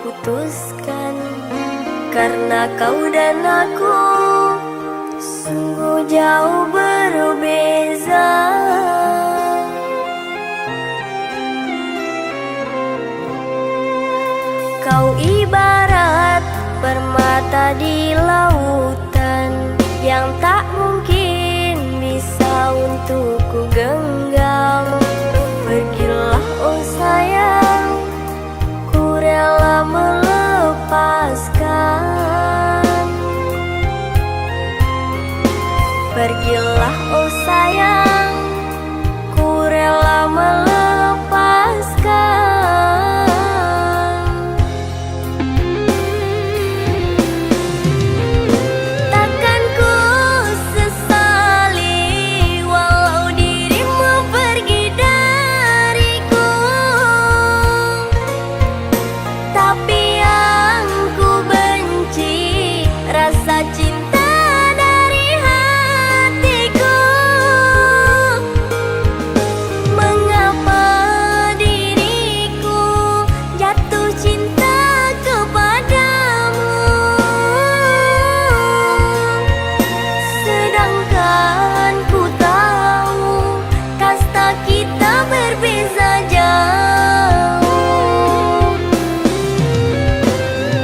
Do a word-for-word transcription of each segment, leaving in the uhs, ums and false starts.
putuskan, karena kau dan aku sungguh jauh berbeza. Kau ibarat permata di lautan yang tak mungkin bisa untuk ku genggam. Pergilah, oh sayang, ku rela melepaskan. Pergilah, oh sayang, ku rela melepaskan. Takkan ku sesali walau dirimu pergi dariku. Tapi yang ku benci, rasa cinta dari hatiku. Mengapa diriku jatuh cinta kepadamu? Sedangkan ku tahu kasta kita berbeza jauh.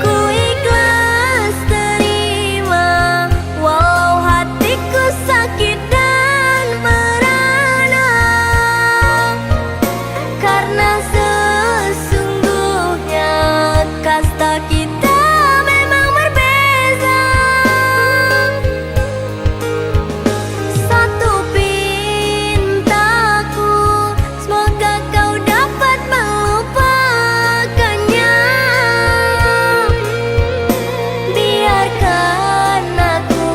Ku ikhlas terima, walau hatiku sakit dan merana, karena sesungguhnya kasta kita memang berbeza. Satu pintaku, semoga kau dapat melupakannya. Biarkan aku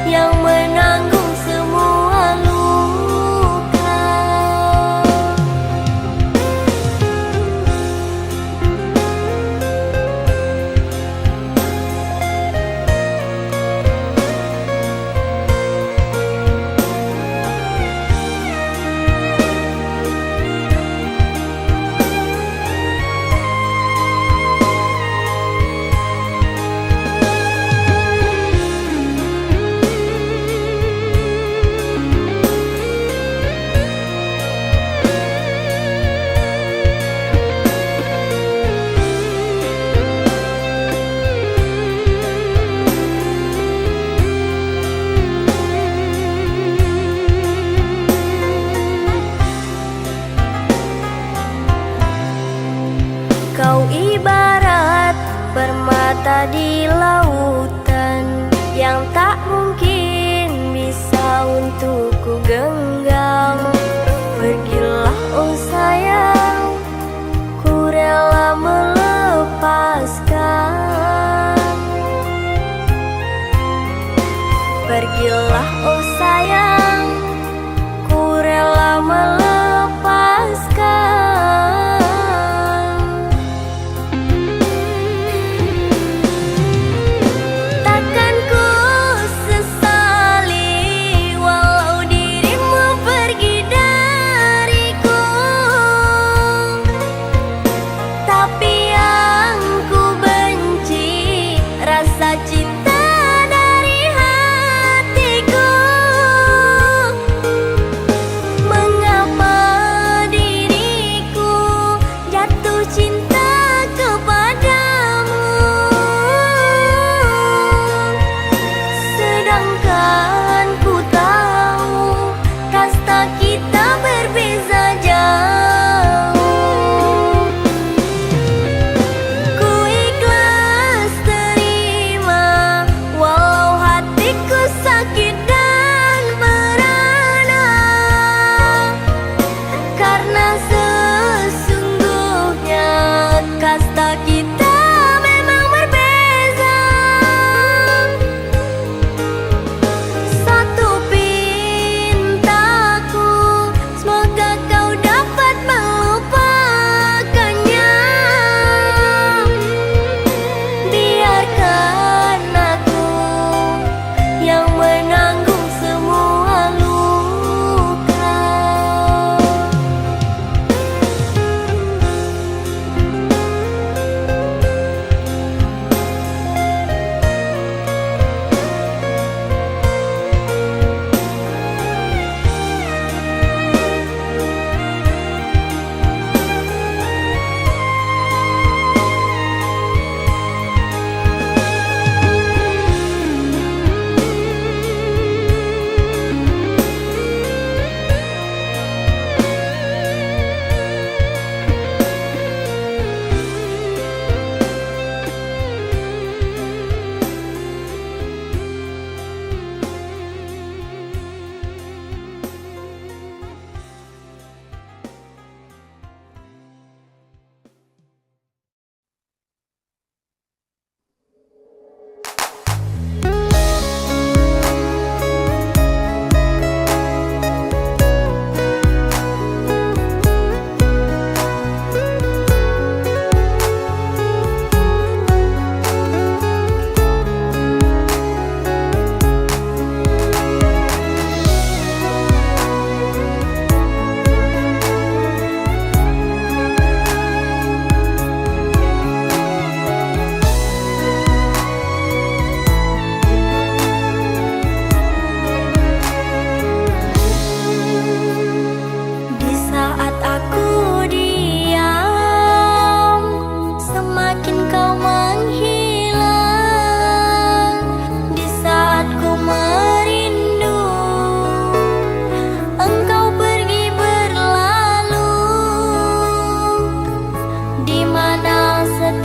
yang menanggung semua luka. Kau ibarat permata di lautan yang tak mungkin bisa untuk ku genggam. Pergilah, oh sayang, ku rela melepaskan. Pergilah, oh sayang, ku rela melepaskan. Takkan ku sesali walau dirimu pergi dariku. Tapi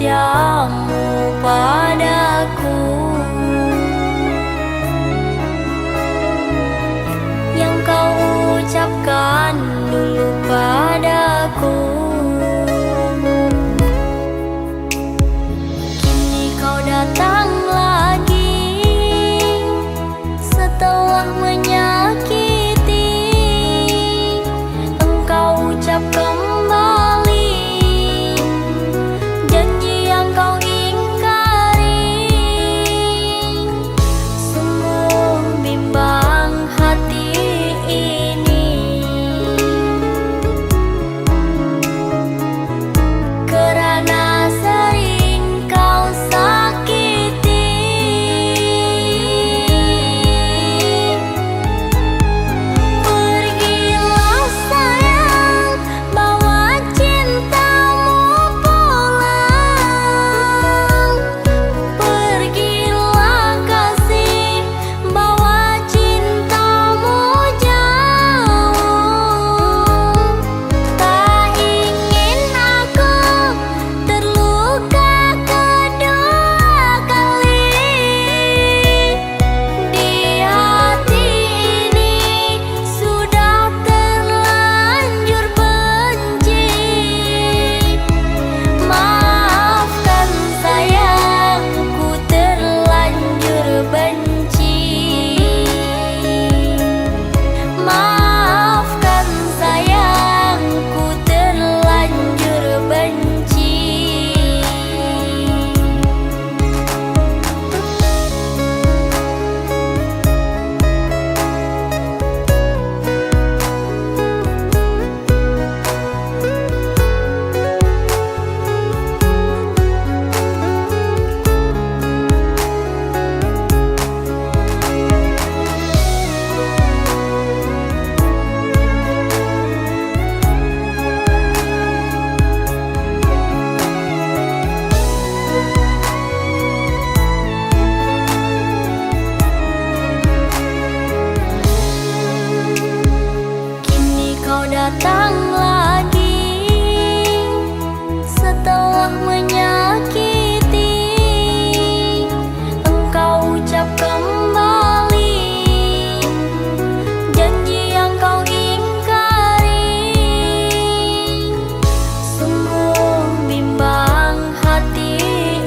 Jamu padaku, yang kau ucapkan dulu padaku. Kini kau datang lagi, setelah menyakiti, engkau ucap kembali janji yang kau ingkari. Sungguh bimbang hati ini, karena sering kau sakiti. Pergilah sayang, bawa cintamu pulang. Pergilah kasih, bawa cintamu jauh. Tak ingin aku terluka kedua kali. Di hati ini sudah terlanjur benci. Maafkan sayang, ku terlanjur benci. Maafkan sayang, ku terlanjur benci. Kini kau datang lagi, setelah menyakiti, engkau ucap kembali janji yang kau ingkari. Sungguh bimbang hati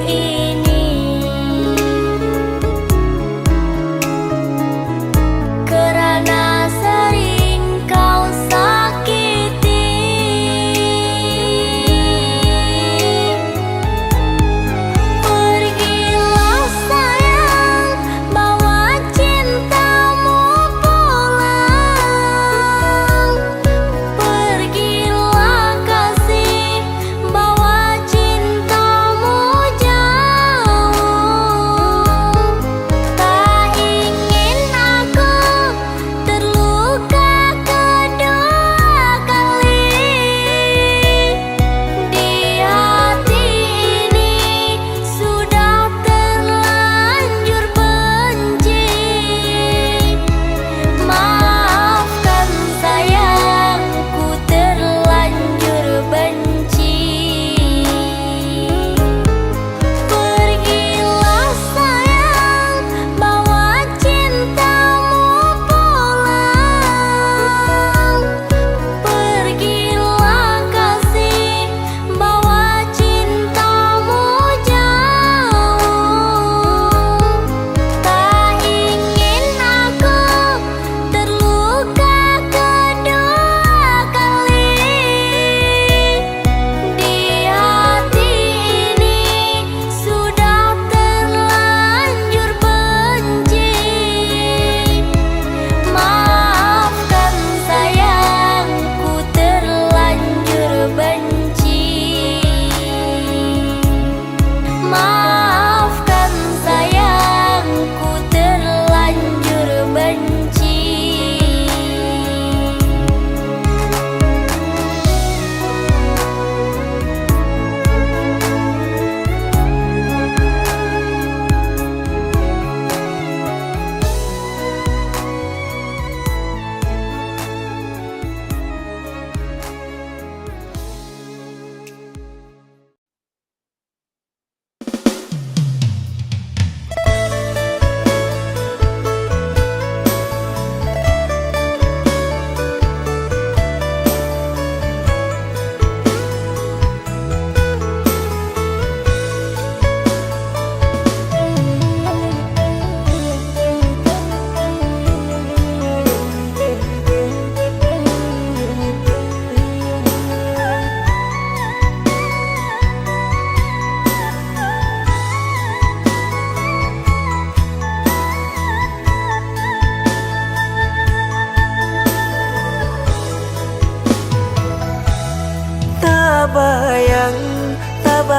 ini, karena sering kau sakiti.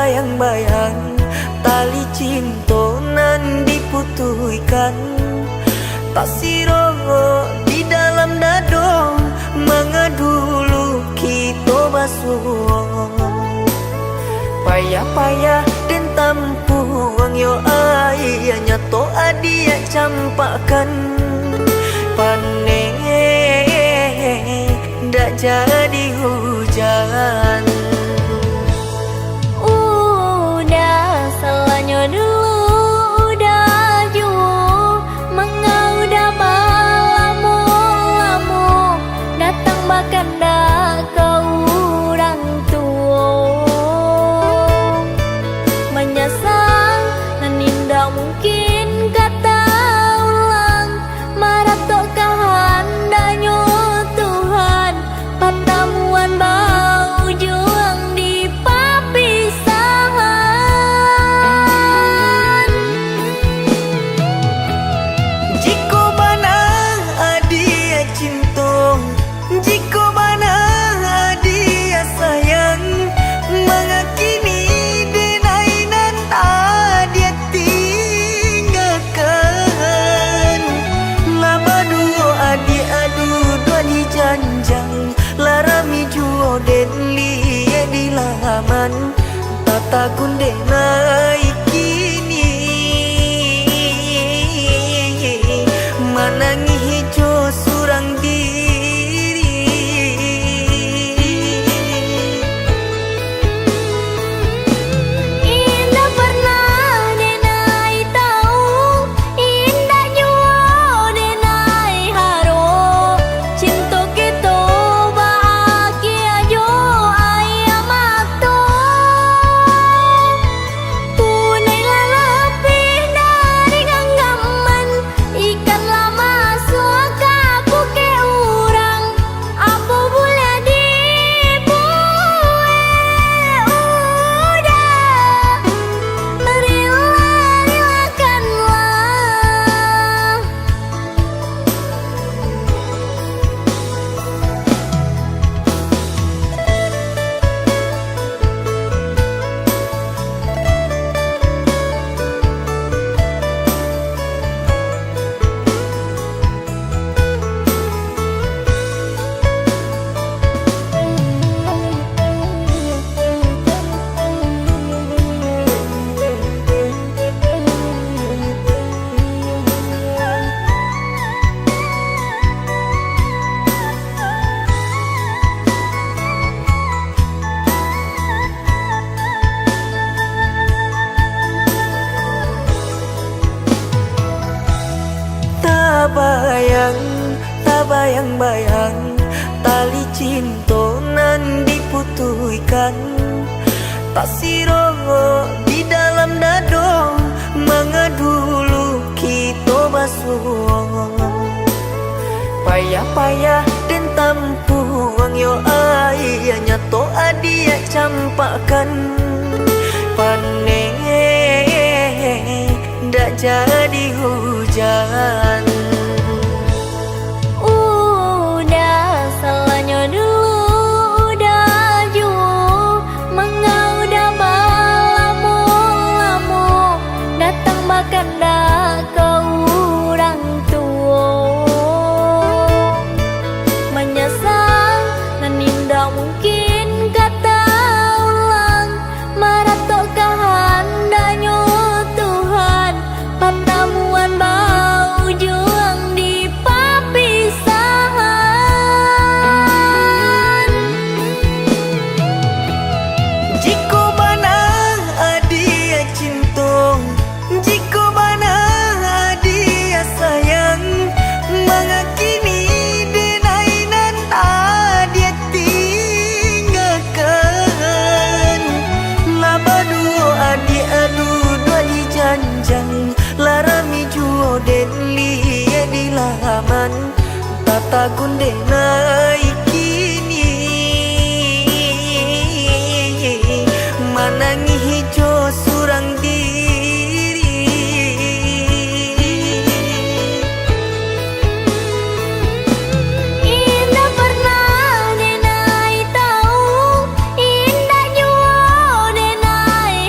Bayang-bayang tali cinto nan diputuihkan, tasirok di dalam dado, manga dulu kito basuo. Payah-payah den tampuang yo ai, nyato adiak campakkan, paneh dak jadi ujan. Udah, salanyo dulu udah juo, manga udah balamo-lamo datang bakandak ka urang tuo. Manyasal nan indak mungkin ka taulang, maratok kahandaknyo Tuhan, patamuan baujuang di papisahan. Jikok bana adiak cinto, jikok bana adiak sayang, manga kini denai nan adiak tinggakan. Lah baduo adiak duduak di janjang, lah rami juo den liek di laman. Tatagun denai kini, manangih jo surang diri. Indak parnah denai tau, indak juo denai harok, cinto kito baakia jo aia mato. Punai lah lapih dari ganggaman, ikan lah masuak ka pukek urang. Apo buliah dibuek, udah, rila-rilakanlah. Tabayang, tabayang-bayang, tali cinto nan diputuihkan, tasirok di dalam dado, manga dulu kito basuo. Payah-payah den tampuang yo ai, nyato adiak campakkan, paneh dak jadi ujan. Udah, salanyo dulu udah juo, manga udah balamo-lamo datang bakandak ka urang tuo. Manyasal nan indak mungkin ka taulang, maratok kahandaknyo Tuhan, patamuan baujuang di papisahan. Jikok bana adiak cinto, jikok bana adiak sayang, manga kini denai nan adiak tinggakan. Lah baduo adiak duduak di janjang, lah rami juo den liek di laman. Tatagun denai kini, manangih jo surang diri. Indak parnah denai tau, indak juo denai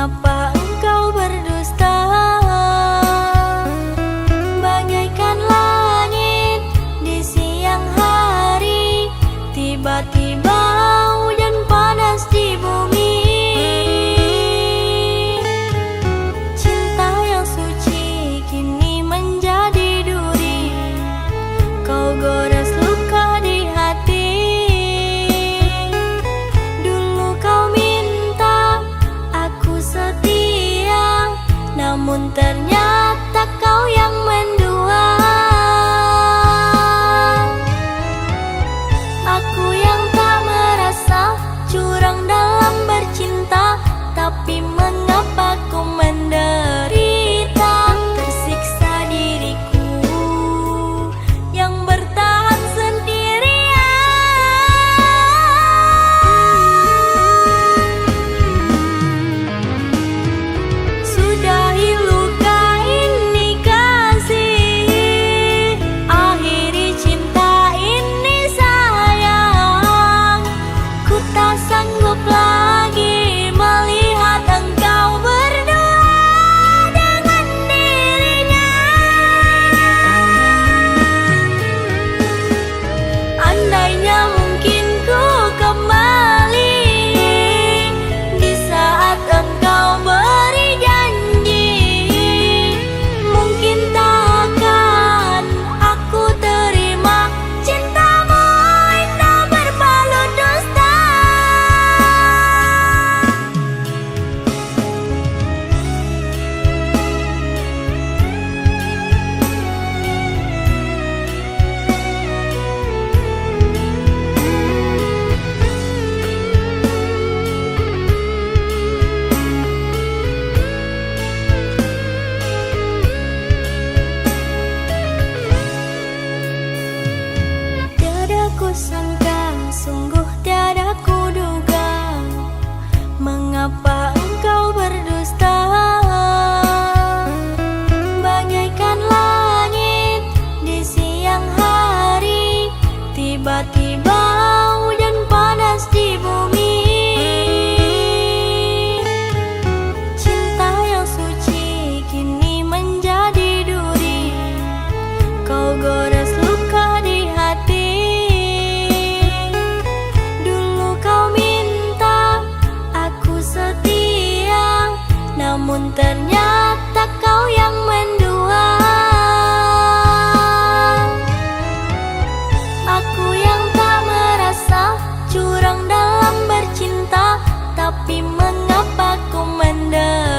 Mengapa engkau berdusta? Bagaikan langit di siang hari, tiba-tiba hujan panas di bumi. Cinta yang suci kini menjadi duri, kau gores luka di hati. Dulu kau minta aku setia, namun ternyata kau yang mendua. Aku yang tak merasa curang dalam bercinta, tapi mengapa ku menderita, tersiksa diriku yang bertahan sendirian. Sudahi luka ini kasih, akhiri cinta ini sayang. Ku tak sanggup lagi melihat engkau berdua dengan dirinya. Andainya mungkin ku kembali di saat engkau beri janji, mungkin takkan aku terima cintamu indah berbalut dusta. Tiada ku sangka, sungguh tiada ku duga, mengapa engkau berdusta? Bagaikan langit di siang hari, tiba-tiba hujan panas di bumi. Cinta yang suci kini menjadi duri, kau gores luka di hati. Dulu kau minta aku setia, namun ternyata kau yang mendua. Aku yang tak merasa curang dalam bercinta, tapi mengapa ku mendem